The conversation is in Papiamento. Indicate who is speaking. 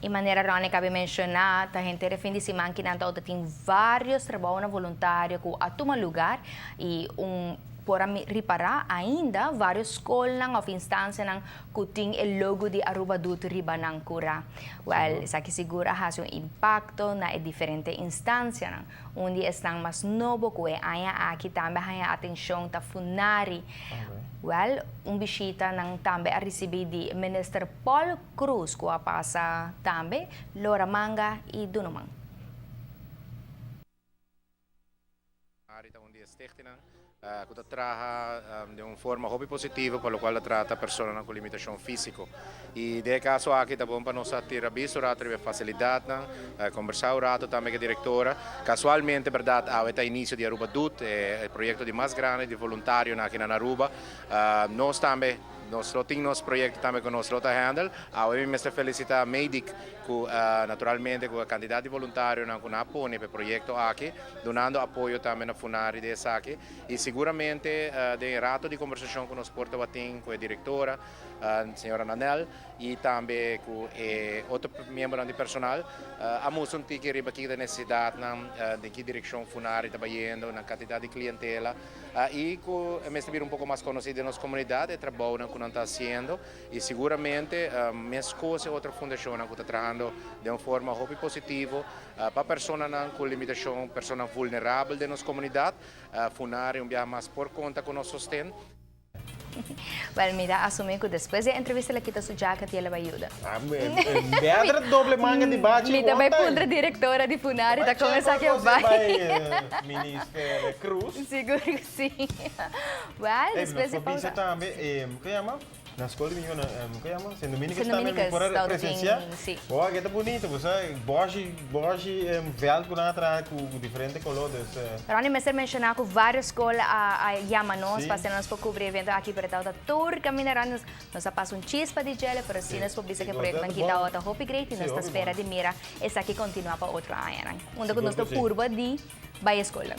Speaker 1: Y manera Ronnie a caba di menciona, ta henter e fin di siman cu nan ta tin varios trabounan voluntario cu a tuma lugar y un por a ripara ainda varios scolnan of instancianan cu tin e logo di Aruba Doet riba nan cura. Well, esaki sigur a haci un impacto na e diferente instancianan. Un di esnan mas nobo cu e aña aki tambe a haya atencion ta Funari. Well, un bishita nan tambe a ricibi di Minister Paul Croes cu a pasa tambe lora manga y duna man.
Speaker 2: Funari ta un di e stichtingnan cu ta traha den un forma hopi positivo pa locual ta trata personanan cu limitacion fisico. Y den e caso aki ta bon pa nos a tira bisto un rato riba e facilidadnan, combersa un rato tambe cu e directora. Casualmente berdad awe ta inicio di Aruba Doet, e proyecto di mas grandi di voluntarionan aki na Aruba. Nos tambe nos lo tin nos proyecto tambe cu nos lo ta handle. Awe mi mester felicita Medic cu naturalmente cu e cantidad di voluntarionan cu nan a pone pa e proyecto aki, dunando apoyo tambe na Funari den esaki. Y siguramente den e rato di conversacion cu nos por tabatin cu e directora, señora Nanel, y tambe cu e otro miembronan di personal, a mustra un tiki riba kiko ta e necesidadnan, den ki direccion Funari ta bayendo, nan cantidad di clientela. Y cu e mester bira un poco mas conoci den nos comunidad e trabounan cu nan ta haciendo y siguramente mescos e otro fundacionnan cu ta trahando den un forma hopi positivo pa personanan cu limitacion, personanan vulnerabel den nos comunidad. Funari un biaha mas por conta cu nos sosten.
Speaker 1: Wel, mi ta asumi cu despues di e entrevista el a kita su jacket y el a bay yuda.
Speaker 3: Beter doble manga di bachi
Speaker 1: Mi ta bay puntra directora di Funari ta con esaki a bay.
Speaker 3: Minister Croes.
Speaker 1: Sigur cu si. Wel, despues di pausa.
Speaker 3: Nos por bisa tambe, con yama? Na skol di mi yu, ku yama? Sint Dominicus tambe mi por a presensiá. Bo wak e ta bunito, bo sa bòshi, bòshi vèlt ku nan a traha ku diferente koló, dus.
Speaker 1: Ronnie mester menshoná ku vários skol a yama nos pa asina nos por kubri e evento aki, pero tabata tur kaminda rònt nos, nos a pasa un chispa di djele, pero si nos por bisa ku e proyektonan aki tabata hopi great i nos ta spera di mira esaki kontinuá pa otro añanan, unda ku nos ta purba di bai e skolnan.